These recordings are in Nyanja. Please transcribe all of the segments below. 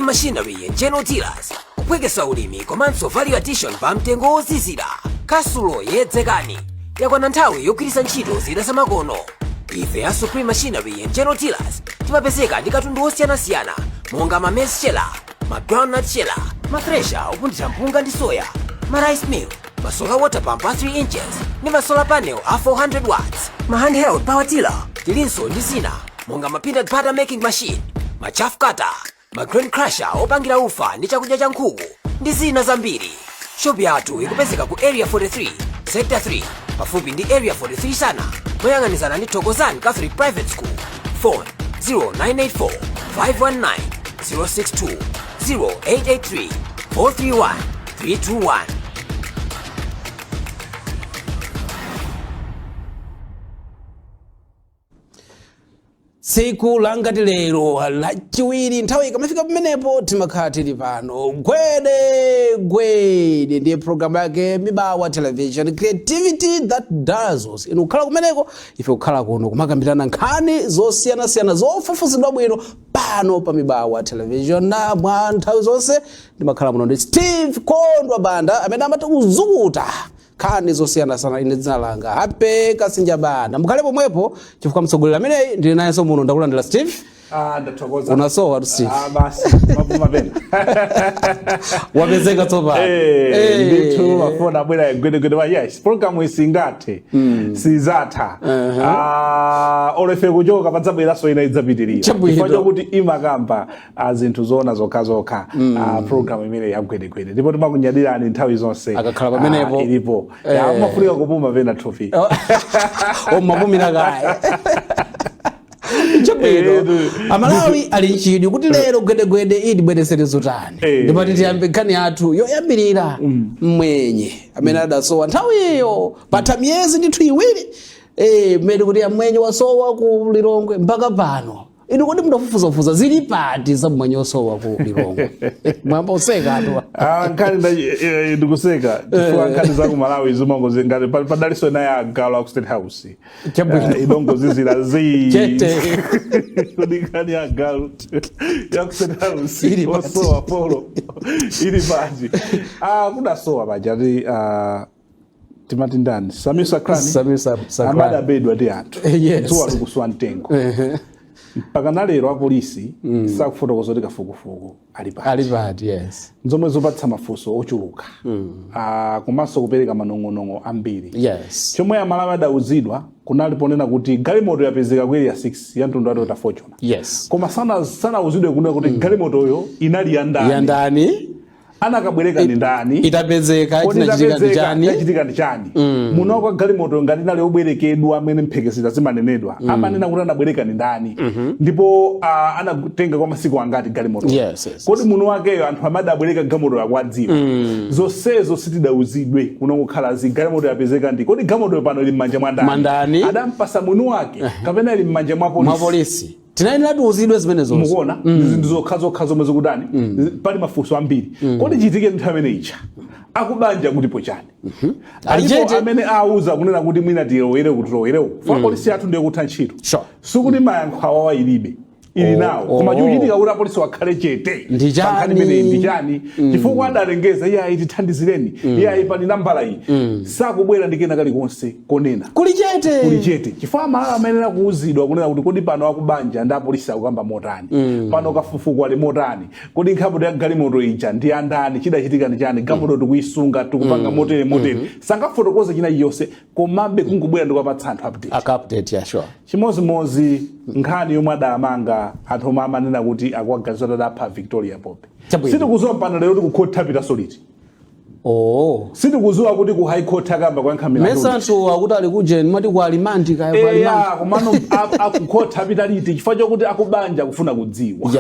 Machinery and General Dealers, kuphwekesa ulimi komanso value addition pa mtengo wozizira. Khasulo yedzekani, yakwana nthawi yogwiritsa ntchito zida zamakono. Ife a Supreme Machinery and General Dealers timapezeka ndi katundu osiyanasiyana monga ma maize sheller, ma groundnut sheller, ma thresher opunthira mpunga ndi soya, ma rice mill, ma solar water pump a 3 inches ndi ma solar panel a 400 watts, ma handheld power tiller. Tilinso ndi zina monga ma peanut butter making machine, ma chaff cutter, ma grain crusher opangira ufa ndi chakudya cha nkhuku ndi zina zambiri. Shopu yathu ikupezeka ku Area 43, Sector 3, pafupi ndi Area 43 Sana, moyang'anizana ndi Thokozani Catholic Private School. Phone 0984 519 062, 0883 431 321. Tsiku langati lero Lachiwiri, nthawi ikamafika pamenepo, timakhala tili pano. Gwede Gwede ndiye programu yake, Mibawa Television, creativity that dazzles. Inu kukhala kumeneko, ife kukhala kuno kumakambirana nkhani zosiyanasiyana zofufuzidwa bwino pano pa Mibawa Television. Na mwa nthawi zonse ndimakhala muno ndi Steve Kondwa Banda amene amati kuzukuta nkhani zosiyanasiyana. Ine dzina langa Happy Kasinja Banda. Mukhale pomwepo chifukwa mtsogoleri ameneyi ndili nayenso muno. Ndakulandira, Steve. Ah, ndathokoza. Unasowa tu, Steve. Ah, basi mapuma pena. Wapezeka tsopano. Eh, ndithu mafoni abwera gwedegwede wa yes, program isingathe, sizatha. Ah, olo ife kuchoka, padzabweranso ina idzapitirira. Chabwino. Chifukwa chokuti imakamba zinthu zoona zokhazokha, program imene yagwedegwede, ndipo timakunyadirani nthawi zonse. Akakhala pamenepo. Ah, ilipo. Ya, umafunika kupuma pena thupi. Omapumira kaya. Chabwino. Amalawi ali nchidwi kuti lero Gwedegwede itibweretsere zotani. Ndipati tiyambe nkhani yathu yoyambirira, mwenye amene adasowa nthawi iyo patha miyezi ndithu 2, mmene kuti amwenye wasowa ku Lilongwe mpaka pano. Inu kodi mudafufuzafufuza, zili pati za mwenye osowa ku Lilongwe? Mwamba useka atu. Ah, nkhani ndikuseka chifukwa nkhani za ku Malawi zimangozi ngati padalinso naye agalu aku State House. Chabwino. Ah, idongozizira zi. Chete. Kodi nkhani ya agalu ya ku State House Ili pati? osowa polo ili pati? Ah, kudasowa paja ti, ah, timati ndani, Samir Sakrani. Samir Sakrani. Amadabedwa ndi anthu. Dzuwa likuswa mtengo. Mpaka na lero apolisi sakufotokoza kuti kafukufuku ali pati. Ali pati, yes. Zomwe zopatsa mafunso ochuluka, komanso kupereka manong'onong'o ambiri. Chomwe Amalawi adauzidwa kunali ponena kuti galimoto yapezeka ku Area 6 ya mtundu wa Toyota Fortuner. Koma sanauzidwe kunena kuti galimotoyo inali ya ndani, Ya ndani, anakabwereka ndi ndani, itapezeka kodi chinachitika ndi itapezeka, chani, chachitika ndi chani. Muno kwa galimoto ngati inali yobwerekedwa, amene mphekesera zimanenedwa, amanena kuti anabwereka ndi ndani, ndipo anatenga kwa masiku angati galimoto. Kodi muno wakeyo anthu amadabwereka galimoto akwadziwa? Zonsezo sitidauzidwe, kunongokhala zi galimoto yapezeka. Ndi kodi galimoto pano ili m'manja mwa ndani? Mwandani. Adampasa mwini wake kapena ili m'manja mwa polisi? Mwa polisi. Tinayenera tiuzidwe zimene zonse. Mukuona, ndi zinthu zokha zokha zomwe zikutani, pali mafunso ambiri. Kodi chitike nthawi imene ija akubanja kutipo chani? Ali Alipo chete. amene auza kunena kuti mwina tilowere kuti tilowere uku fa polisi yathu ndiye kutha ntchito. Sikuti mayankho awawa ilibe, ili nawo, koma chikuchitika kuti apolisi wakhale chete Ndi pa nkhani chani? imeneyi ndi chani? Chifukwa adalengeza, iye ayi, tithandizireni, iye ayi, pali nambala iyi, sakubwera ndi kena kalikonse konena. Kuli chete. Kuli chete chifukwa Amalawi amayenera kuuzidwa kunena kuti kodi pano akubanja ndi apolisi akukamba motani, pano kafukufuku ali motani, kodi nkhapoto ya galimoto ija ndi andani, chidachitika ndi chani, galimoto tikuisunga, tikupanga motere motere. Sangafotokoze china chilichonse, komabe kungobwera ndi kuwapatsa anthu update. Aka update ya sure. Chimozimozi nkhani yomwe adamanga anthu omwe amanena kuti akuwaganiza kuti adapha Victoria Bobe. Sitikuziwa mpano lero kuti kukhoti apitaso liti. Sitikuziwa kuti ku High Court akamba kuyankha milandu. Mesa anthu akuti ali kujeni, mwati ku alimandi kaya ku alimandi. Komano akukhoti apita liti? Chifukwa chokuti akubanja kufuna kudziwa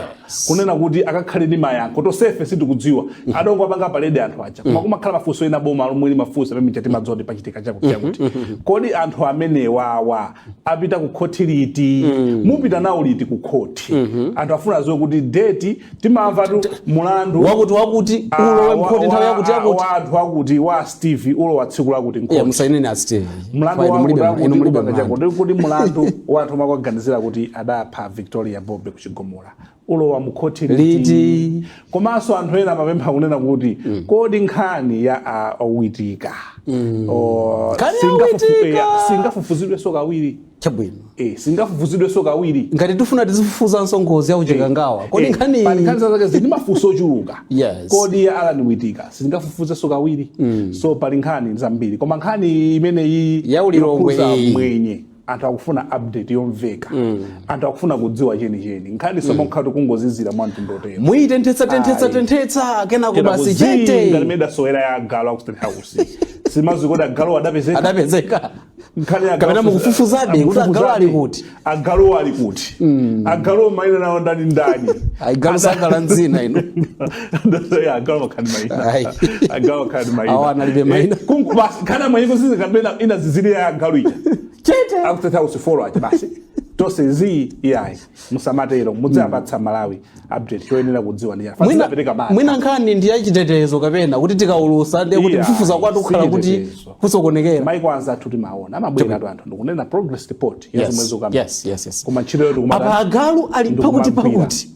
kunena kuti akakhale ndi mayankho. Tonsefe sitikudziwa, adongo apanga parade anthu aja, koma kumakhala mafunso ena boma lomwe limafunsa pamene timadziwa kuti pachitika chakuti chakuti. Kodi anthu amenewawa apita ku khoti liti? Mupita nawo liti ku khoti? Anthu afuna adziwe kuti date timamva tu mulandu wakuti wakuti ulowe mkhoti nthawi yakuti yakuti. Wa anthu akuti wa Steve ulowa tsiku lakuti mkhoti. Yeah, musainene a Steve. Mlandu Inu wakuti mulibe akuti inu mulibe upanga mlandu. chakuti. Kuti mulandu wa anthu omwe akuganizira kuti adapha Victoria Bobe kuchigumula Ulowa mu khoti Liti? Komanso anthu ena amapempha kunena kuti kodi nkhani ya a Witika Nkhani ya Witika. singafufuzidwenso kawiri? Chabwino. Singafufuzidwenso kawiri? Ngati tifuna tizifufuzanso ngozi ya kuChikangawa, kodi nkhani Pali nkhani zake zili mafunso ochuluka. Kodi ya Alan Witika singafufuzenso kawiri? So pali nkhani zambiri, koma nkhani imeneyi Ya ulilongwe yokhuza iyi. mwenye, anthu akufuna update yomveka, anthu akufuna kudziwa chenicheni. Nkhani somakhala kungozizira mwa mtundu otero. Muyitenthetsa, tenthetsa, Ayi. tenthetsa, kenako basi chete. Ngati imene idasowera ya agalu aku State House, simazi kodi agalu adapezeka? Adapezeka. Nkhani ya Kapena mukufufuzabe kuti agalu ali kuti? Agalu ali kuti? Agalu maina nawo ndani ndani? Ayi, galu sakala nzina ino. Ya, agalu makhani maina. Ayi. Agalu makhani maina. Awo analibe maina. Kungu basi kana mwenye kuzizi kapena ina zizili ya agalu ija Chete. Aku State House follow aja basi tonse zi. Iyayi, musamatero, mudzapatsa Malawi update. Choyenera kudziwa ndi Mwina pereka mantha. Mwina nkhani ndi yachitetezo, kapena kuti tikaulusa ndiye kuti Iya, kufufuza kwathu kukhala kuti sichitetezo. kusokonekera. Maiko anzathu timaona amabwera tu anthu ndikunena progress report ya zomwe zokamba. Yes. Koma ntchito yotu Apa agalu ali pakuti pakuti.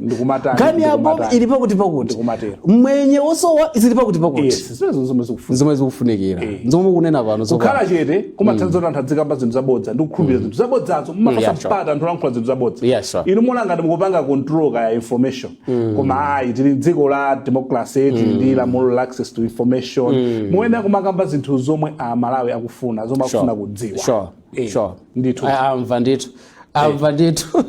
Ndikumatani. Nkhani ya bomu Ndikumatani. ili pakuti pakuti. Ndikumatero. Mwenye wosowa zili pakuti pakuti. Yes, zimenezo zomwe zikufunika. Zomwe zikufunikira, zomwe mukunena pano zokwana. Kukhala chete kumathandiza kuti anthu adzikamba zinthu zabodza ndi kukhulupirira zinthu zabodzazo. Mumapasa mpata anthu olankhula zinthu zabodza. Inu muona ngati mukupanga control kaya information, koma ayi, tili dziko la democracy, tili ndi lamulo la access to information. Muyenera kumakamba zinthu zomwe Amalawi akufuna, zomwe akufuna kudziwa. Ndithu. Amva ndithu, amva ndithu.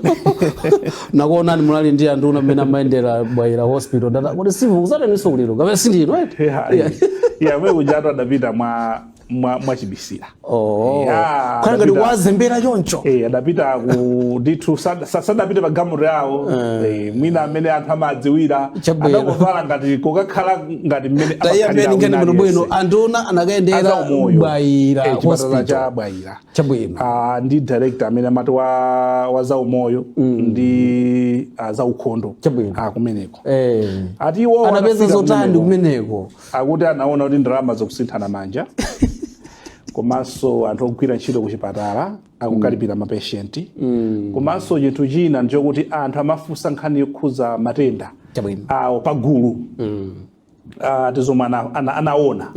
Nakuonani munali ndi anduna mmene amayendera Bwaira Hospital. Ndata kuti sivu kuzateninso kuliro kapena sindino, right? Yeah, mwe kujatu adapita mwa chibisira. Oh. Yeah, Khala ngati adapita. wazembera choncho. Adapita ku ndithu sadapite pa galimoto yawo, mwina amene anthu amadziwira. Chabwino. Adangovala ngati kokakhala ngati mmene Taiyambeni amakhalira nkhani wina bwino bwino. aliyense. Anduna anakayendera Azaumoyo. Bwaira Chipatala Hospital. cha Bwaira. Chabwino. Ah, ndi director amene amati wa zaumoyo ndi zaukhondo. Chabwino. Kumeneko ati iwo Anapeza anafika zotani kumeneko, kumeneko? Akuti anaona kuti ndalama zokusinthana manja, komanso anthu ogwira ntchito kuchipatala akukalipira mapatients, komanso chinthu china ndichokuti anthu amafunsa nkhani yokhuza matenda awo pagulu. Tizomwe anaona,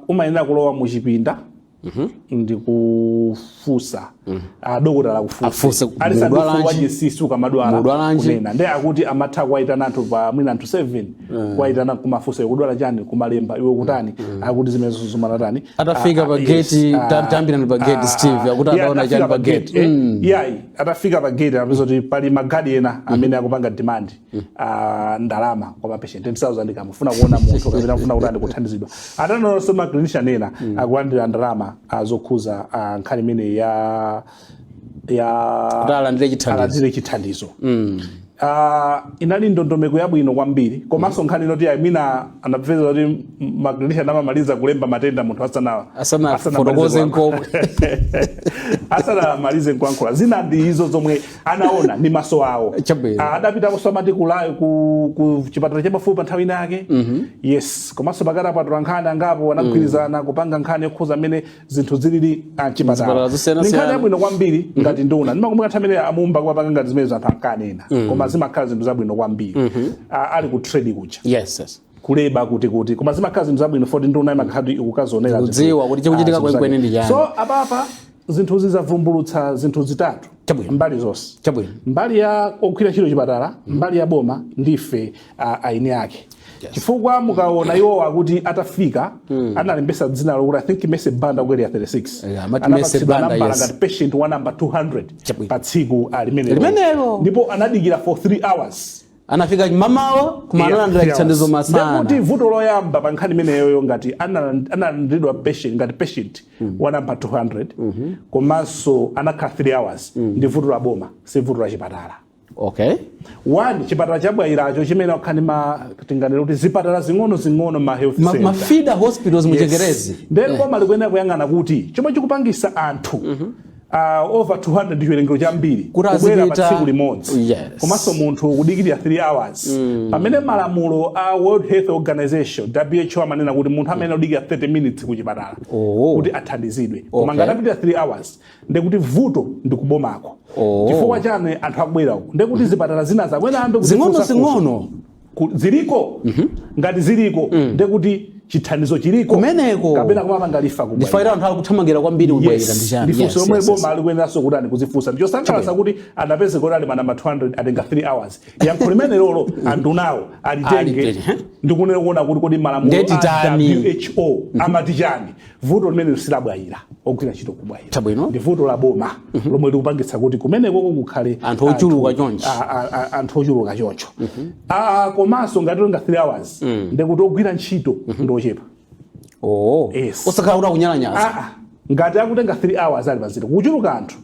umayenera kulowa muchipinda ndikufunsa, dokotala Afunse, akufunse mudwalanji? wachinsinsi ukamadwala Mudwalanji? kunena. Ndiye akuti amatha kuwayitana anthu pa mwina anthu 7, kuwayitana kumafunsa, iwe kudwala chani, kumalemba, iwe kutani. Akuti zimenezo zimanatani. Atafika pa gate, tayambirani pa gate, Steve, akuti adaona Atafika chani pa pa gate? Iyayi, atafika pa gate apeza kuti pali magadi ena amene akupanga demand ndalama kwa mapatient, 10,000 kamufuna kuona munthu kapena kufuna kuti andikuthandizidwa. Atanonso ma clinician ena akulandira ndalama zokhuza nkhani imene ya Kuti alandire chithandizo. Alandire chithandizo. Inali ndondomeko yabwino kwambiri, komanso nkhani inoti ayi, mwina anapeza kuti maclinician amamaliza kulemba matenda munthu asana Asana fotokoze nkomwe. Asanamalize nkuyankhula. Zina ndi izo zomwe anaona ndi maso awo. Chabwino. Adapita amati ku chipatala chapafupi pa nthawi inake, yes. Komanso pakati apatula nkhani angapo anagwirizana kupanga nkhani yokhuza mmene zinthu zilili mchipatala mchipatala. zosiyanasiyana. Ndi nkhani yabwino kwambiri. Ngati nduna ndimakumbuka nthawi imene amumba kumapanga ngati zimene anthu ankanena, koma zimakhala zinthu zabwino kwambiri. Ali ku trade kuja kuleba kuti koma zimakhala zinthu zabwino foti nduna imakhala kuti ikukazionera zinthu, Kudziwa kuti chikuchitika zinthu kwenikweni zake. ndi chani. So apapa zinthu zizavumbulutsa zinthu zitatu mbali zonse, mbali ya ogwira ntchito chipatala, mbali ya boma, ndife aini ake. Chifukwa mukaona iwo akuti atafika analembesa dzina lokuti, I think, Mese Banda ku Area 36. Yeah, amati Mese Anapatsidwa Banda, nambala yes. ngati patient wa number 200 pa tsiku limenelo. Limenelo. Ndipo anadikira for 3 hours. Anafika mamawa koma analandira chithandizo masana. Ndekuti vuto loyamba pa nkhani imeneyoyo, ngati analandiridwa patient ngati patient wa number 200, komanso anakhala 3 hours, ndi vuto la boma, si vuto la chipatala. One, chipatala chabwairacho chimene wakhani ma tinganena kuti zipatala zing'ono zing'ono, ma health center, Ma feeder hospitals mu Chingerezi. Then boma likuyenera kuyang'ana kuti chomwe chikupangisa anthu Over 200 ndi chiwerengero chambiri Kuti kubwera pa azipita- tsiku limodzi. Komanso munthu kudikirira 3 hours, pamene malamulo a World Health Organization, WHO, amanena kuti munthu amene akudikira 30 minutes kuchipatala kuti athandizidwe. Koma ngati apitira 3 hours, ndekuti vuto ndikubomako. Chifukwa chani anthu akubwera uku? Ndekuti zipatala zina zakwena ambe Zing'ono kuzifunsa zing'ono. Ziliko, ngati ziliko, ndekuti chithandizo chiliko Kumeneko. kapena kumapanga refer Ndifaira kubwaira. Anthu akuthamangira kwambiri kubwaira ndi chani? Ndifunso lomwe boma alikuyeneranso kutani, kuzifunsa. Ndichosangalatsa kuti anapeze kuti ali manamba 200 atenga 3 hours. Yankho limene lolo andunawo alitenge Alitenge, eh? Ndikunena kuona kuti kodi malamulo Ndeti a tani? WHO amati chani? Vuto limene silabwayira ogwira ntchito kubwayira, ndi vuto la boma lomwe likupangitsa kuti kumenekoko kukhale Anthu ochuluka chonchi. Anthu ochuluka choncho. Komanso ngati tenga 3 hours, ndekuti ogwira ntchito ndi ochepa. Yes. Osakhala kuti akunyalanyaza. Ngati akutenga 3 hours ali pazito, kuchuluka anthu,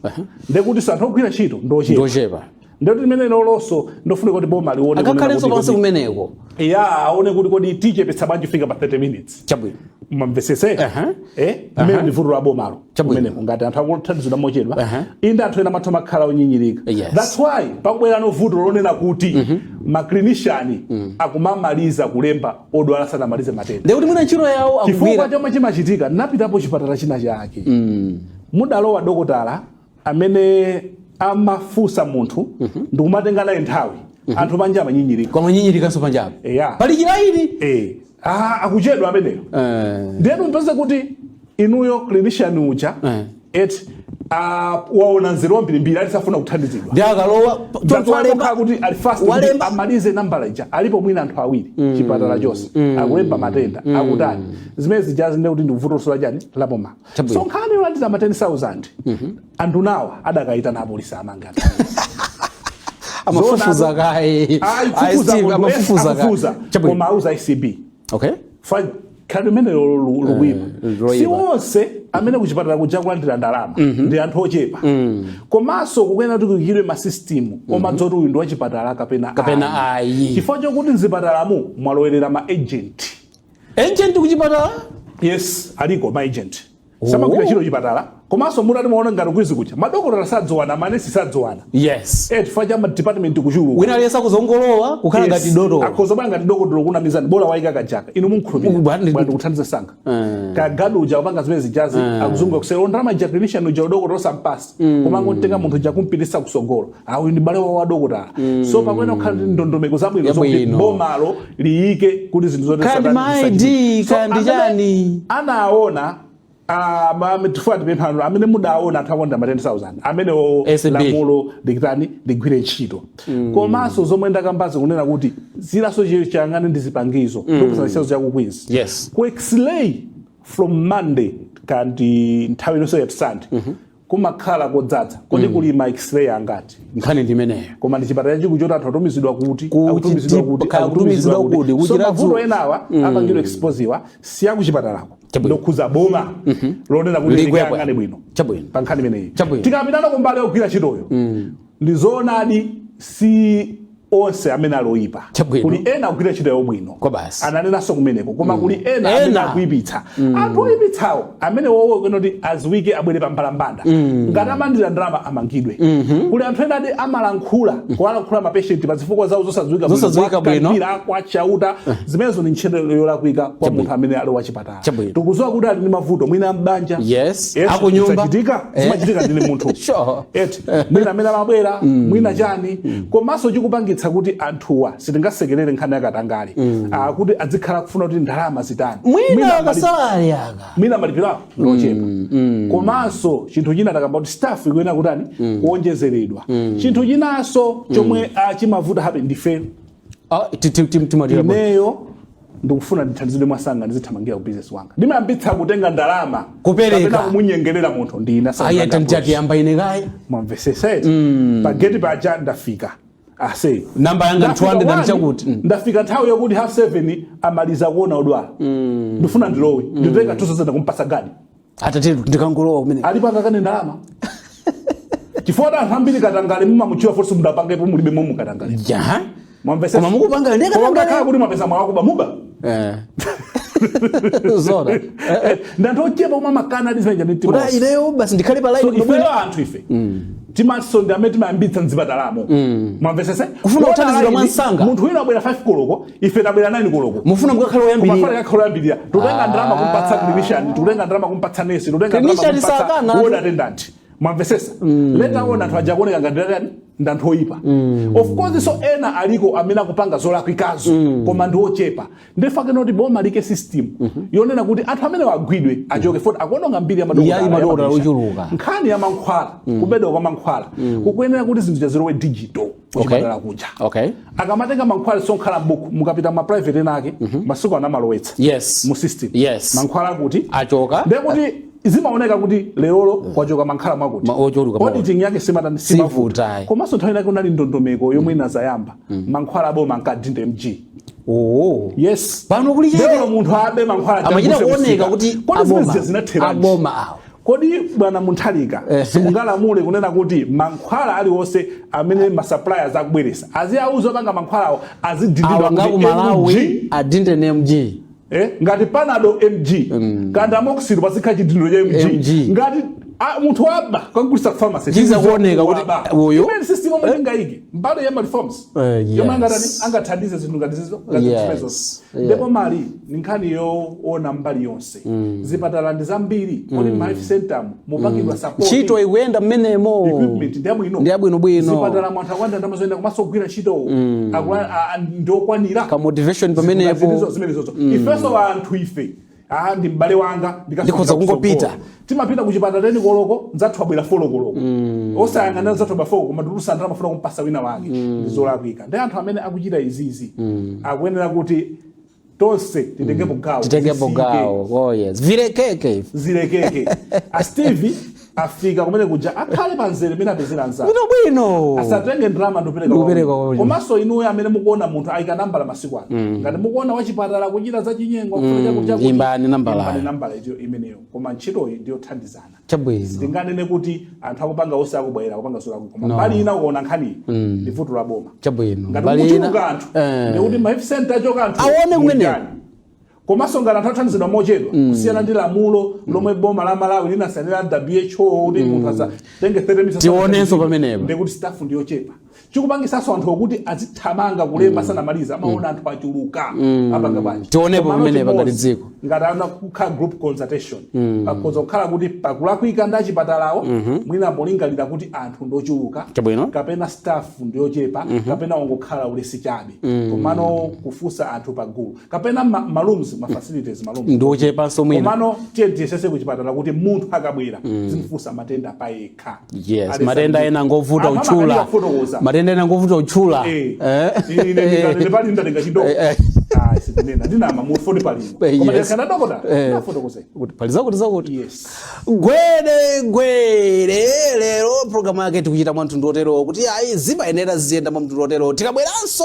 ndekuti anthu ogwira ntchito ndi ochepa. Ndochepa. Ndekuti limene lolonso ndofunika kuti boma lione kunena Akakhalenso kuti pansi kumeneko. Ya, aone kuti kodi tichepetsa bwanji kufika pa 30 minutes. Mamvesese? Mmene ndi vuto la bomalo kumeneko ngati anthu akuthandizidwa mochedwa. Inde, anthu ena amatha makhala onyinyirika. That's why pakubwerano vuto lonena kuti ma clinician akumamaliza kulemba odwala sanamalize matenda. Ndekuti mwina ntchito yawo Chifukwa akugwira. chomwe chimachitika, ndinapitapo chipatala china chake, mudalowa dokotala amene amafunsa munthu ndikumatenga naye nthawi. Anthu panja amanyinyirika. Kwamanyinyirikanso panjapo. Eya. Pali chilaini. Akuchedwa ameneyo. Ndiyenu mpeze kuti inuyo clinician uja et waona nzeru wambirimbiri, alisafuna kuthandizidwa. Ndi akalowa That's why walemba akukhala kuti ali fast kuti walemba. amalize nambala ija. Alipo mwina anthu awiri chipatala chonse, akulemba matenda, akutani, zimene zijazi, ndiye kuti ndi vuto la chani, laboma. So nkhani yolandira ma 10,000, anthu nawa adakayitana apolisi amanga. Amafufuza kaye. Ayi, Steve, amafufuza kaye. Akufufuza, koma auza ACB. Khali limene likuipa. Loyipa. Si onse amene kuchipatala kuja kulandira ndalama, ndi anthu ochepa. Komanso kukuyenera kuti kuyikidwe ma system omadzoti uyu ndi wachipatala kapena Kapena ayi. Chifukwa chokuti mzipatalamu mwalowerera ma agent. Agent kuchipatala? Yes, aliko ma agent, samagwira ntchito chipatala. Komanso mutati mwaona ngati kwizi kuja, madokotala sadziwana, manesi sadziwana. Chifukwa cha ma department kuchuluka. Wina aliyense akuzongolowa kukhala ngati dotolo. Akhoza bwana ngati dokotolo kunamizani, bola waika kajaka, inu munkhulupirira. Bwana, ndikuthandiza sanga. Kagadu uja kupanga zimene zijazi, akuzunguka kusero ndalama ija, clinician uja, udokotolo osampasa, koma angotenga munthu uja kumpitisa kusogolo, awu ndi bale wawo wa dokotala. So pakuyenera kukhala ndi ndondomeko zabwino zokuti bomalo liyike kuti zinthu zote Kaya ndi ma ID, zisachitike. So, kaya ndi amene chani. anaona, tifuna tipemphano amene mudaona anthu akonda ma 10,000 amenewo, ACB. Lamulo likitani, ligwire ntchito. Komanso zomwe ndakambazi, kunena kuti zilaso chiyang'ane ndi zipangizo, ndikupasa chitsanzo chaku Queens. Ku x-ray from Monday kandi nthawi ilonse ya Sunday kumakhala kodzaza. Kodi kuli ma x-ray angati? Nkhani ndi imeneyo. Koma ndi chipatala chachikulu choti anthu atumizidwa kuti Ku akutumizidwa Chitipa, kuti kaya akutumizidwa kutumizidwa kuti, So kuchira mavuto enawa apangidwa exposewa siyakuchipatalako, ndokhuza boma lonena kuti Ligwebwe. likayang'ane bwino pa nkhani imeneyi. Tikapitano kumbali yogwira ntchitoyo, ndi zoonadi, si onse amene ali oyipa. Kuli ena akugwira ntchito yawo bwino. Kwa basi. Ananenanso kumeneko, koma kuli ena amene Ena. akuyipitsa. Anthu oyipitsawo amene wowo kuti aziwike, abwere pa mbalambanda. Ngati amandira ndalama, amangidwe. Kuli anthu ena adi amalankhula, kuwalankhula ma patient pa zifukwa zawo zosadziwika bwino, Zosadziwika bwino. kuwakankhira, kwachauta. Zimenezo ni ntchito yolakwika kwa munthu amene ali wachipatala. Tikudziwa kuti ali ndi mavuto mwina mbanja. Akunyumba. Zimachitika. Zimachitika, ndine munthu. Eti mwina amene amabwera, mwina chani. Komanso chikupangitsa kuti anthuwa sitingasekerere nkhani yakatangale, kuti adzikhala kufuna kuti ndalama zitani. Mwina akasalali aka. Mwina malipiro ndochepa. Komanso chinthu china takamba kuti staff ikuyenera kutani, kuonjezeredwa. Chinthu chinanso chomwe chimavuta hape ndife. Ah, timatira bwino. Ineyo ndikufuna ndithandizidwe mwasanga, ndizithamangira ku business wanga, ndimayambitsa kutenga ndalama Kupereka. kapena kumunyengerera munthu ndina. Ayi, tiyamba ine kayi. Mwamveseseti? Pa gate paja ndafika, ase Namba yanga Ndafika 200 1, chakuti. Ndafika nthawi yokuti 7:30 amaliza kuona odwala, ndifuna ndilowe, nditenga 2000 kumpasa gadi. Atate, ndikangolowa kumene. Alipo akakane ndalama, chifukwa anthu ambiri katangale mumamuchiwa fonse mudapangepo, mulibe momwe katangale. Mwamvesesa? Koma mukupanga ndi Koma katangale. mukakhala kuti mwapeza mwawakuba, muba. Zona. Ndi anthu ochepa omwe amakana ndi zimene ndi mtima Kuti wonse. ineyo basi ndikhale pa So line bwino. ifeyo anthu ife timaso ndi amene timayambitsa mzipatalamo, mwamvesese? Kufuna kuthandizidwa mwansanga. Munthu wina wabwera 5 koloko, ife tabwera 9 koloko. Mufuna mukakhale Koma oyambirira. fana kakhala oyambirira. Tutenga ndalama kumpatsa clinician, tutenga ndalama kumpatsa nurse, tutenga ndalama Clinician kumpatsa sakana. ward attendant, mwamvesesa? Later on anthu aja kuoneka ngati ndani? Ndi anthu oyipa. Of course, so ena aliko amene akupanga zolakwikazo, koma ndi ochepa. Ndifake noti boma like system yonena kuti anthu amene wagwidwe achoke foti akuononga mbiri ya madokotala. Ya madokotala ya ochuluka. Nkhani ya mankhwala, kubedwa kwa mankhwala kukuyenera kuti zinthu zilowe digital kuchipatala kuja. Akamatenga mankhwala sonkhala m'buku. Mukapita ma private ena ake masiku ano amalowetsa mu system mankhwala kuti Achoka. Ndekuti zimaoneka kuti lerolo kwachoka mankhwala mwakuti. Ochuluka mwakuti. Auditing yake simatani? Sivuta. Komanso nthawi inake unali ndondomeko yomwe inazayamba, mankhwala aboma ankadinda MG. Oh. Yes. Pano kuli chete. Lero munthu abe mankhwala Amachita chaguse kuoneka kusika. kuti Kodi zimene aboma. zija zinatheranji? Aboma awo. Kodi bwana Munthalika simungalamule kunena kuti mankhwala aliwonse amene ma suppliers akubweresa aziauza opanga mankhwalawo azidindidwa Awa kuti ngaku Malawi MG, adinde ne MG. Ngati Panado MG, ngati Amoxil pazikhala chidindo cha MG. MG. Ngati munthu waba kagulisa ku pharmacy, Chiza kuoneka kuti waba. uyu- Imene system omwe tingayike mbali ya ma reforms yomwe angatani, angathandize zinthu ngati zizo, ngati zimenezo. Ndipo mali ni nkhani yoona mbali yonse. Zipatala ndi zambiri, kodi ma health center mupangidwa support? Ntchito ikuyenda mmenemo? Equipment ndi yabwino? Ndi yabwinobwino. Zipatala mwanthu akwanda ndamazoenda komanso kugwira ntchito ndiokwanira? Ka motivation pamenepo. Zimenezozo ifenso anthu ife, ndi m'bale wanga. Ndikhoza kungopita. Timapita kuchipatala 10 koloko, nzathu abwera 4 koloko, osayang'anira nzathu abwera 4, koma tulusa ndalama amafuna kumpasa wina wake. Ndi zolakwika. Ndi anthu amene akuchita izizi akuyenera kuti tonse titengepo gawo. Titengepo Zisike. gawo. Oh yes, vilekeke. Zilekeke. A Steve afika kumene kuja, akhale panzere imene apezera anzake. Bwino bwino. Asatenge ndalama ndikupereka Ndikupereka kwa kwa wina. wina. Komanso inuyo amene mukuona munthu ayika nambala masiku ano, ngati mukuona wachipatala kuchita zachinyengo, kufuna chakuti chakuti, Imbani nambalayo. imbani nambala iyo imeneyo. Koma ntchitoyi ndiyothandizana. Tinganene kuti anthu akupanga onse akubwera akupanga zolakwika, koma No. mbali ina kuona nkhaniyi ndi vuto la boma. Ngati Mbali ina- kuchuluka anthu, ndikuti ma health center achoka anthu Aone kumeneko. mujani. Komanso ngati anthu athandizidwa mochedwa kusiyana ndi lamulo lomwe boma la Malawi linasanira WHO kuti munthu asatenge 30 minutes. Tionenso pamenepo. Ndikuti staff ndiyochepa, chikupangisanso anthu okuti azithamanga kulemba sanamaliza, amaona anthu achuluka, apanga bwanji? Tionepo Komano pamenepa ngati chimodzi, dziko. Ngati ana kukhala group consultation, pakhoza kukhala kuti pakulakwika ndi achipatalawo mwina polingalira kuti anthu ndochuluka, kapena staff ndiyochepa, kapena wangokhala ulesi chabe. Komano kufunsa anthu pagulu, kapena ma rooms, ma facilities, ma rooms Ndiochepanso mwina. Komano tiye tiyesese kuchipatala kuti munthu akabwera zimfunsa matenda payekha. Yes. Alesa Matenda ena ngovuta Anthu utchula. amakanika kufotokoza. Matenda ena ngovuta utchula. Ine ndinganene pali ndatenga chidogo? Ah, sindinena, ndinama munthu foni palimo. Koma ndikakhala dokota ndafotokoza Kuti pali zakuti zakuti. Yes. Gwede gwede, lero programu yake tikuchita mwa mtundu otero kuti ayi, zimayenera ziyenda mwa mtundu otero. Tikabweranso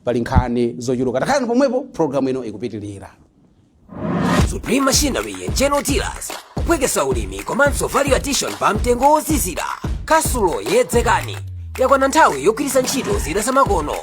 pali nkhani zochuluka. Takhalani pomwepo, programu ino ikupitirira. Supreme Machinery and General Dealers, kupwekesa ulimi komanso value addition pa mtengo wozizira. Kasulo yedzekani, yakwana nthawi yogwiritsa ntchito zida zamakono.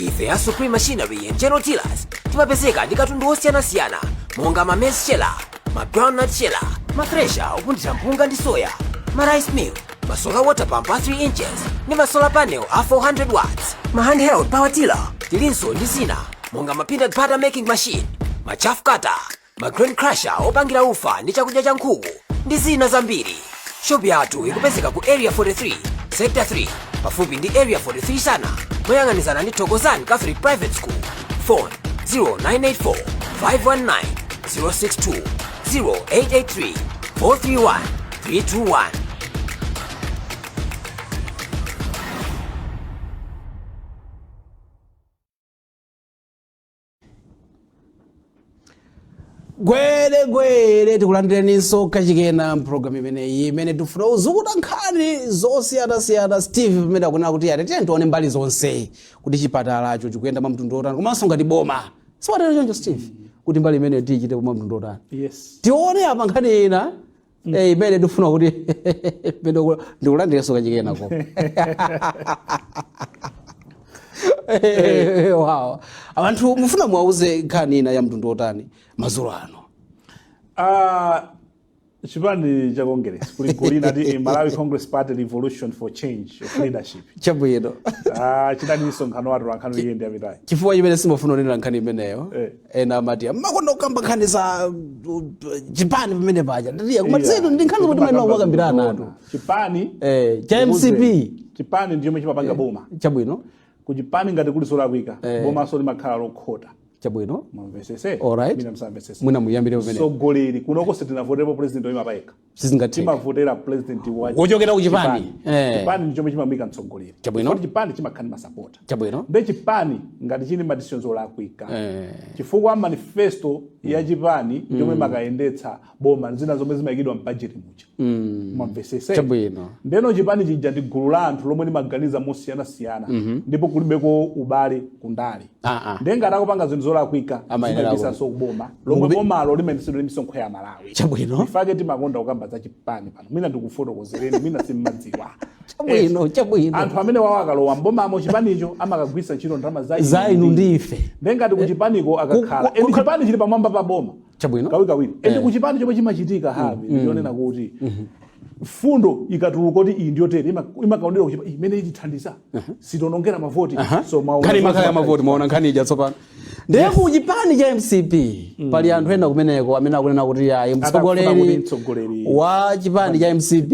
Ife a Supreme Machinery and General Dealers timapezeka ndi katundu osiyanasiyana monga ma maize sheller, ma groundnut sheller, ma thresher opunthira mpunga ndi soya, ma rice mill, ma solar water pump a 3 inches ndi ma solar panel a 400 watts, ma handheld power tiller. Tilinso ndi zina monga ma peanut butter making machine, ma chaff cutter, ma grain crusher opangira ufa ndi chakudya cha nkhuku ndi zina zambiri. Shopu yathu ikupezeka ku Area 43, Sector 3, pafupi ndi Area 43 sana, moyang'anizana ndi Thokozani Catholic Private School. Phone 0984 519 062, 0883 431 321. Gwede gwede, tikulandireninso kachikena mpulogalamu imeneyi imene tifuna uzukuta nkhani zosiyanasiyana. Steve pamene akunena kuti ati tione mbali zonse kuti chipatalacho chikuyenda mwa mtundu otani, komanso ngati boma siwatero choncho Steve, kuti mbali imeneyo tiyichite mwa mtundu otani. Yes. Tione apa nkhani ina imene tifuna kuti imene ndikulandirenso kachikena ko. Wawa, anthu mufuna muwauze nkhani ina ya mtundu otani madzulo ano? Ah, chipani cha Congress, kuli gulu lina ti Malawi Congress Party Revolution for Change of Leadership. Ah, chinali msonkhano watu nkhani iye ndi yapitayi. Chifukwa chimene simafuna kunenera nkhani imeneyo, ena amati makonda kukamba nkhani za chipani pamene paja. Ndiye koma zinu ndi nkhani zomwe timayenera kukambirana anthu. Chipani Cha MCP. Chipani ndi chomwe chimapanga boma. Kuchipani ngati kuli zolakwika, bomaso limakhala lokhota. Mwamvesese? Mina msamvesese. Mwina muyambire pamene. Mtsogoleri kunoko sitinavoterepo president oyima payekha. Sizingatheke. Timavotera president wa Wochokera ku chipani. Chipani ndi chomwe chimamuyika mtsogoleri. Chifukwa chipani chimakhala ndi masapota. Nde chipani ngati chili ma decisions olakwika, chifukwa manifesto ya chipani yomwe makayendetsa boma, zina zomwe zimayikidwa m'budget muja, mwamvesese? Ndeno chipani chija ndi gulu la anthu lomwe limaganiza mosiyanasiyana, ndipo kulibeko ubale kundale. Ndiye ngati akupanga zinthu zolakwika, Amayenera zimayipisanso kuboma lomwe bomalo limayendetsedwa ndi misonkho ya Malawi. Ifake timakonda kukamba za chipani pano. Mwina ndikufotokozereni, mwina simmadziwa. Chabwino. Anthu amene wawo akalowa mbomamo, chipanicho amakagwiritsa ntchito ndalama za za inu ndi ife. Ndiye ngati kuchipaniko akakhala, and chipani chili pamwamba pa boma kawirikawiri, and kuchipani chomwe chimachitika havi ndionena kuti fundo ikatuluka kuti iyi ndiyotere, imakaonera kuchipa imene itithandiza, sitonongera mavoti. So maona Nkhani imakhala ya mavoti. Maona nkhani ija tsopano. Ndiye ku chipani cha MCP pali anthu ena kumeneko amene akunena kuti ayi, Adakufuna kuti mtsogoleri mtsogoleri wa chipani cha MCP,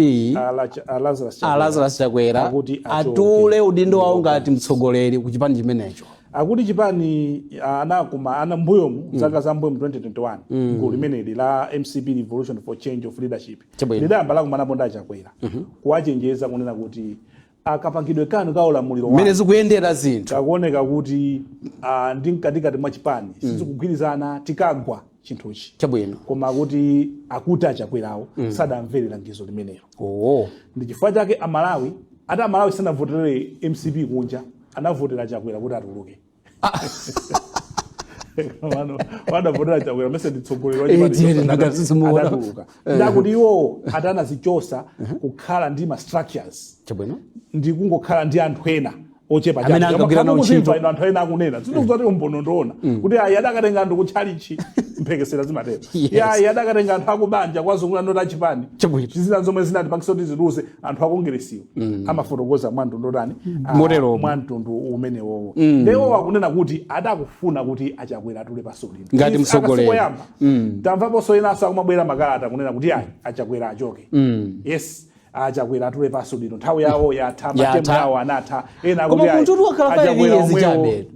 a Lazarus Chakwera, a Lazarus Chakwera, akuti achoke. Atule udindo wawo ngati mtsogoleri ku chipani chimenecho. Akuti chipani anakuma ana mbuyomu, zaka za mbuyomu, 2021, gulu limeneli la MCP Revolution for Change of Leadership lidayamba lakumanapo ndi Achakwera kuwachenjeza kunena kuti akapangidwe kanu ka ulamuliro mmene wanu zikuyendera zinthu kakuoneka kuti ndi mkatikati mwa chipani sizikugwirizana, tikagwa chinthuchi. Koma akuti Achakwerawo sadamvere langizo limenelo. Ndi chifukwa chake Amalawi ati Amalawi sanavotere MCP kunja, anavotera Chakwera kuti atuluke. Komano wadavotera Chakwera mese nditsogoleri wa chipani Tiye, chonse ndakazisimuona. Adatuluka. Ndakuti iwowo atanazichosa kukhala ndi ma structures ndi kungokhala ndi anthu ena ochepa Amene chabe. ankagwira nawo Muzimva ntchito. ino anthu ena akunena zinthu umbono ndoona kuti ayi, adakatenga anthu kutchalichi, mphekesera zimatero. Ayi, adakatenga anthu akubanja kwazungula ndoti achipani, zina zomwe zinatipangisa kuti ziluze, anthu akongeresiwo amafotokoza mwamtundu otani? Moteromo. Mwamtundu umenewowo. Ndewo akunena kuti adakufuna kuti Achakwera atule pansi udindo Ngati mtsogoleri. Akasikoyamba tamvaponso enanso akumabwera makalata kunena kuti ayi, Achakwera achoke. Yes, Achakwera atule pansi udindo, nthawi yawo yatha, ma term Yatha. yawo anatha. Ena Koma akuti ayi, munthu wakhala 5 Achakwera years omwewo, chabe.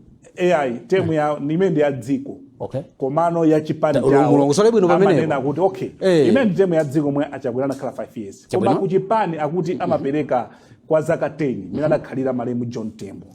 ai, term yawo imene ndi ya dziko, komano ya chipani chawo Mulongosole bwino pamenepo. amanena kuti okay, imene ndi term ya dziko mwe Achakwera anakhala 5 years, koma kuchipani akuti amapereka kwa zaka 10 imene anakhalira malemu John Tembo.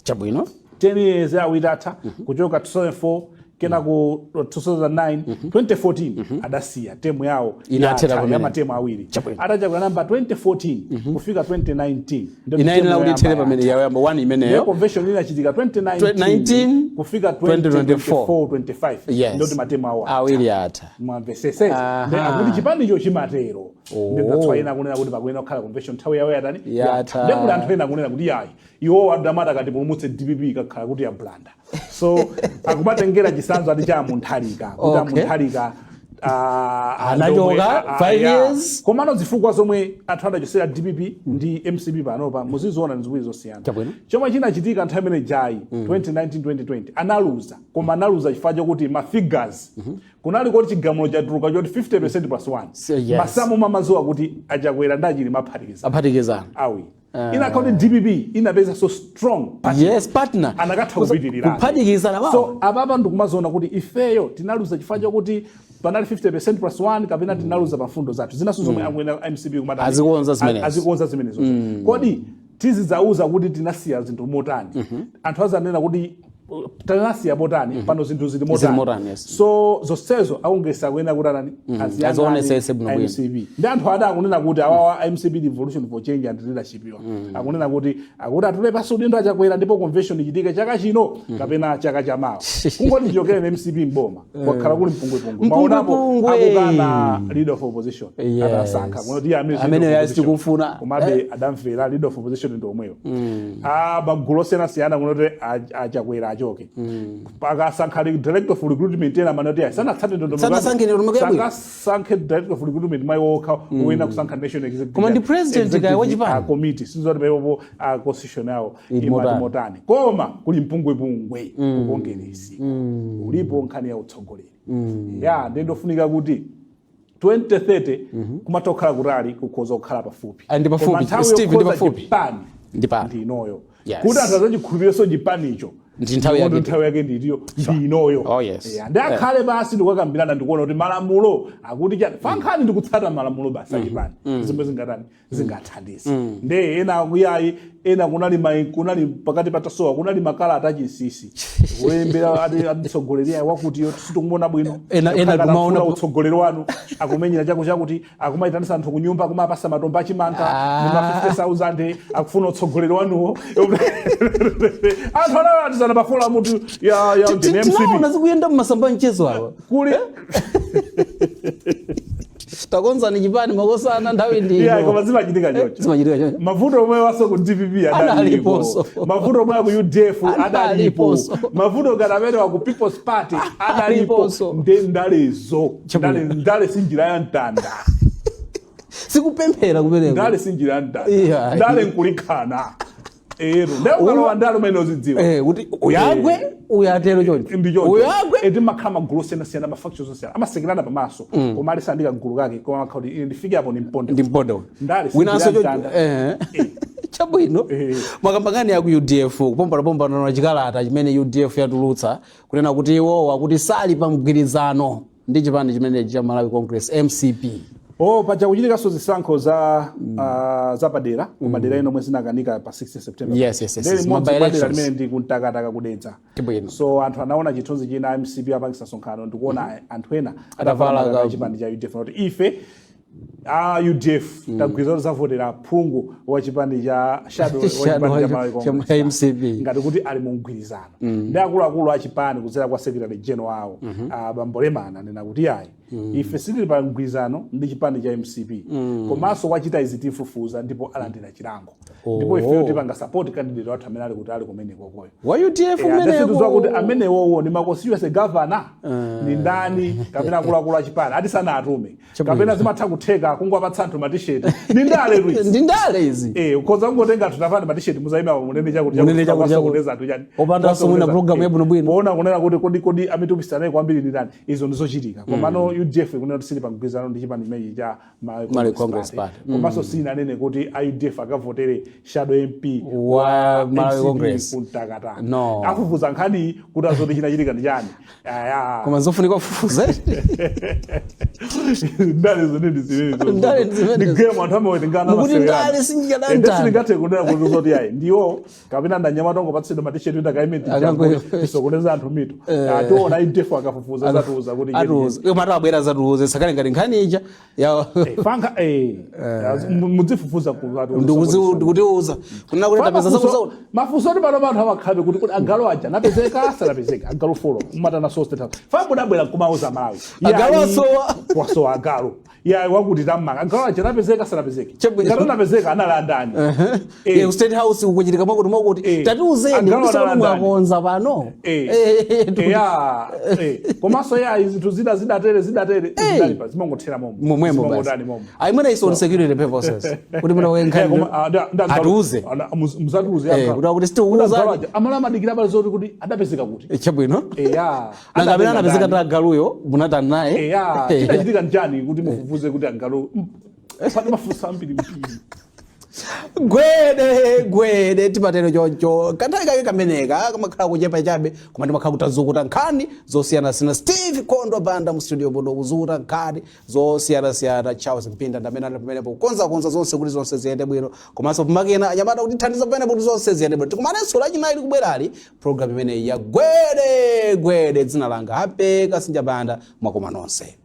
10 years yawo itatha, kuchoka 2004 kenako 2009, 2014 adasiya term yawo. Inathera yatha, pamene. ya ma term awiri. Atachakwera namba 2014 kufika 2019 ndio Inayenera term kuti ithere yoyamba pamene yatha. yayamba 1 Ndiyo imeneyo. Convention inachitika 2019 19 kufika 2024, 2024 25, ndoti ma term awo atha. Awiri atha. Mwamvesese? Akuti chipanicho chimatero. Ndi that's why ena akunena kuti pakuyenera kukhala convention, nthawi yawo yatani? Yatha. Ndi kuti anthu ena akunena kuti yayi, iwo adamata kati pulumutse DPP ikakhala kuti yablanda, so akumatengera chisanzo ati cha Munthalika kuti Amunthalika Anachoka, 5 years. Komano zifukwa zomwe anthu adachosera DPP ndi MCP panopa muziziona ndi ziwiri zosiyana. Chomwe chinachitika nthawi imene jayi 2019 2020 analuza, koma analuza chifukwa chokuti ma figures kunali kuti chigamulo chatuluka choti 50% plus 1. Masamu mamazuwa kuti Achakwera ndi Achilima aphatikiza Aphatikizana. Awi inakhala kuti DPP inapeza so strong party, Yes, partner. Anakatha kupitirira. Kuphatikizana wawo. So apapa ndikumaziona kuti ifeyo tinaluza chifukwa chokuti panali 50% plus 1 kapena tinaluza pa mfundo zathu zinaso zomwe akuena MCP kumatani? Azikonza zimenezo. Azikonza zimenezo. Kodi tizidzauza kuti tinasiya zinthu motani? Anthu azanena kuti Tanasiya motani? Pano zinthu zili Zili motani? motani, yes. So zonsezo akongresi akuyenera kuti anani? Azionesese bwinobwino. MCP ndi anthu ada akunena kuti awawa, MCP Revolution for Change and Leadership, iwa akunena kuti akuti atule pasi udindo achakwera ndipo convention ichitike chaka chino kapena chaka chamawa. Kungoti chokere MCP mboma kwakhala kuli mpungwepungwe. Maonapo Mpungwepungwe. akukana leader of opposition atasankha kunoti iye amene Amene leader of opposition. sitikufuna. Komabe adamvera, leader of opposition ndi omweyo. Ah, magulu osiyanasiyana kunoti achakwera achoke. Akasankha director of recruitment, ena manoti ayi, sanatsate ndondomeko. Sanasankhe ndondomeko yabwino. Sangasankhe director of recruitment mayi wokha, woyena kusankha national executive Koma ndi president kaya wachipani. Ah, committee sizoti pepopo a constitution yawo Ili imati motani. motani. Koma kuli mpungwepungwe ku kongeresi, ulipo nkhani ya utsogoleri ya ndi ndofunika kuti 2030 kumatha kukhala kutali, kukhoza kukhala pafupi. Ah, ndi pafupi. Koma nthawi Steve, ndi yokhoza pafupi. chipani Ndi pano. ndi inoyo. Kuti anthu azachikhulupirenso chipanicho, Ndi nthawi yake. Ndipo nthawi yake nditiyo, ndi inoyo. Oh, yes. Yeah, ndi akhale basi ndikukambirana, ndikuona kuti malamulo akuti chani. Fankhani ndikutsata malamulo basi achipani, zimwe zingatani, zingathandize. Nde ena akuyayi, ena kunali kunali pakati patasowa, kunali makalata achinsinsi kulembera ati atsogoleri ayi wakuti sitikumuona bwino. Ena Akhala kumaona akufuna utsogoleri wanu, akumenyera chaku chakuti, akumayitanisa anthu kunyumba, akumapasa matomba achimanga ndi ma 50,000, akufuna utsogoleri wanuwo. Anthu analatizana pa forum tu ya Tinaona MCP. zikuyenda mmasamba mchezo awa. Kuli Takonzani chipani makosana, nthawi ndi Yeah, koma zimachitika choncho. Zimachitika choncho. Mavuto omwe waso ku DPP adalipo. Adaliponso. Mavuto omwe aku UDF adalipo. Adaliponso. Mavuto ngati amene wa ku People's Party adalipo. Adaliponso. Nde ndalezo Chabwino. ndale si njira ya mtanda. Sikupemphera kumeneko. Ndale si njira ya mtanda. Ndale nkulikhana ero, nde ukalowa ndale umene uzidziwa kuti uyagwe, uyatero choncho. Ndi choncho. Uyagwe. Eti makhala magulu osiyanasiyana, ma factions osiyana, amasekerana pamaso, koma alisandika gulu kake, koma amakhala kuti ine ndifike apo ni mponde. Ndi mponde. Ndale si Winanso njira ya choncho. mtanda. Chabwino. Makambangani aku UDF kupombanapombana na chikalata chimene UDF yatulutsa kunena kuti iwowa kuti sali pa mgwirizano ndi chipani chimenechi cha Malawi Congress, MCP. Oh, paja kuchitikanso zisankho za zapadera kumadera eno omwe zinakanika pa 6 September. Yes, Ndi limodzi ma padera by-elections. limene ndi kuntakataka kudedza. Chabwino. So anthu anaona chithunzi china MCP apangisa sonkhano, ndikuona anthu ena Atavala atavala chipani cha UDF, kuti ife a UDF tagwirizana zavotera phungu wa chipani cha shadow wa Shadow chipani cha Malawi cha Congress MCP. ngati kuti ali mu mgwirizano. Ndi akuluakulu a chipani kudzera kwa secretary general awo, bambo Lemana, anena kuti ayi, ife sitili pa mgwirizano ndi chipani cha MCP, komanso wachita izi tifufuza ndipo alandira chilango, ndipo ifeyo tipanga support candidate wathu amene ali kuti ali kumene kokoyo. Wa UDF. Umenewo kuti umeneko. amenewowo ndi ma constituency governor ni ndani, kapena akuluakulu achipani ati sanatume, kapena zimatha kutheka kungowapatsa anthu matisheti. Ni ndale izi. Ndi ndale izi. Ukhoza kungotenga anthu, tafani matisheti, muzayima munene chakuti. Munene chakuti, chakuti. Chakuti anthu chani. Opandanso mwina program yabwinobwino. Poona kunena kuti kodi amene tupikisana kwambiri ndi ndani, izo ndizochitika. Komano UDF kunena kuti sili pa mgwirizano ndi chipani chimenechi cha Malawi Malawi Congress Party. Komanso sinanene kuti a UDF akavotere shadow MP wa Malawi MCP Congress. Kuntakataka. No. Afufuza nkhani kuti azoti chinachitika ndi chani. Aya. Koma zofunika kufufuza. Ndale zone ndi zimenezo. Ndale ndi zimenezo. Ndi game anthu amawerengana. Mukuti ndale sinjira mtanda. Singathe kunena kuti zoti ayi ndiwo kapena ndanyamata ongopatsidwa matisheti kuti akaime tisokoneza anthu mitu. Ationa UDF akafufuza zatiuza kuti Atuuza, koma atabwera zatiuze sakale ngati nkhani ija ya Fanka mudzifufuza. Ndikutiuza kunena kuti tapeza zakuzaula. Mafunso ati pano anthu amakhabe kuti agalu aja napezeka, asanapezeka agalu folo umatana. So state house fambudabwera nkumauza Malawi. Agalu asowa. Wasowa agalu ya wakuti tamanga agalu aja napezeka, sanapezeke. Chabwino. Ngati anapezeka anali andani? Ku State House kukuchitika mwakuti mwakuti. Tatiuzeni Agalu kuti anali andani? mwakonza pano. Ya, komanso ya zinthu zida zidatere zidatere zidalipa zimangothera momo. Momwemo basi. Zimangotani momo. Ayimwena is on security purposes kuti muna wenkhani atiuze. Muzatiuze. Kuti akuti sitiuza. Amala amadikira pali zoti kuti adapezeka kuti. Chabwino. Eya. Nanga amene anapezeka ta agaluyo munatani naye? Eya, chidachitika njani kuti mufufuze kuti agalu? Pali mafunso ambiri mbiri. Gwede gwede, timatero choncho. Kanthawi kake kameneka kamakhala kuchepa chabe, koma ndimakhala kutazukuta nkhani zosiyanasiyana. Steve Kondwa Banda mu studio muno kuzukuta nkhani zosiyanasiyana. Charles Mpinda ndamene ali pamenepo kukonzakonza zonse kuti zonse ziyende bwino, komanso pamakina anyamata kutithandiza pamenepo kuti zonse ziyende bwino. Tikumanenso Lachinayi likubwerali, program imeneyi ya Gwede Gwede. Dzina langa Hape Kasinja Banda. Mwakoma nonse.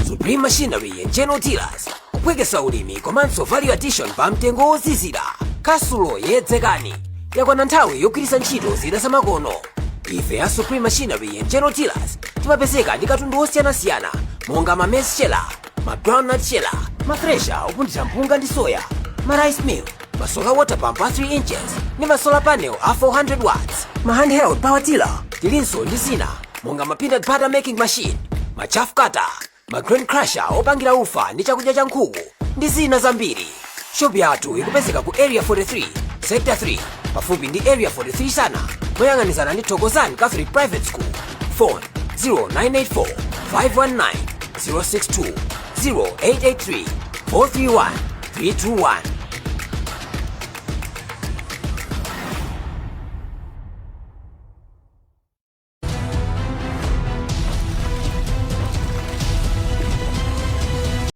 Supreme Machinery and General Dealers, kupwekesa ulimi komanso value addition pa mtengo wozizira. Kasulo yedzekani, yakwana nthawi yogwiritsa ntchito zida zamakono. Ife ya Supreme Machinery and General Dealers timapezeka ndi katundu osiyanasiyana monga ma maize sheller, ma groundnut sheller, ma thresher opunthira mpunga ndi soya, ma rice mill, ma solar water pump a 3 inches ndi ma solar panel a 400 watts, ma handheld power tiller. Tilinso ndi zina monga ma peanut butter making machine, ma chaff cutter, ma grain crusher opangira ufa ndi chakudya cha nkhuku ndi zina zambiri. Shopu yathu ikupezeka ku Area 43, Sector 3, pafupi ndi Area 43 sana, moyang'anizana ndi Thokozani Catholic Private School. Phone 0984 519 062, 0883 431 321.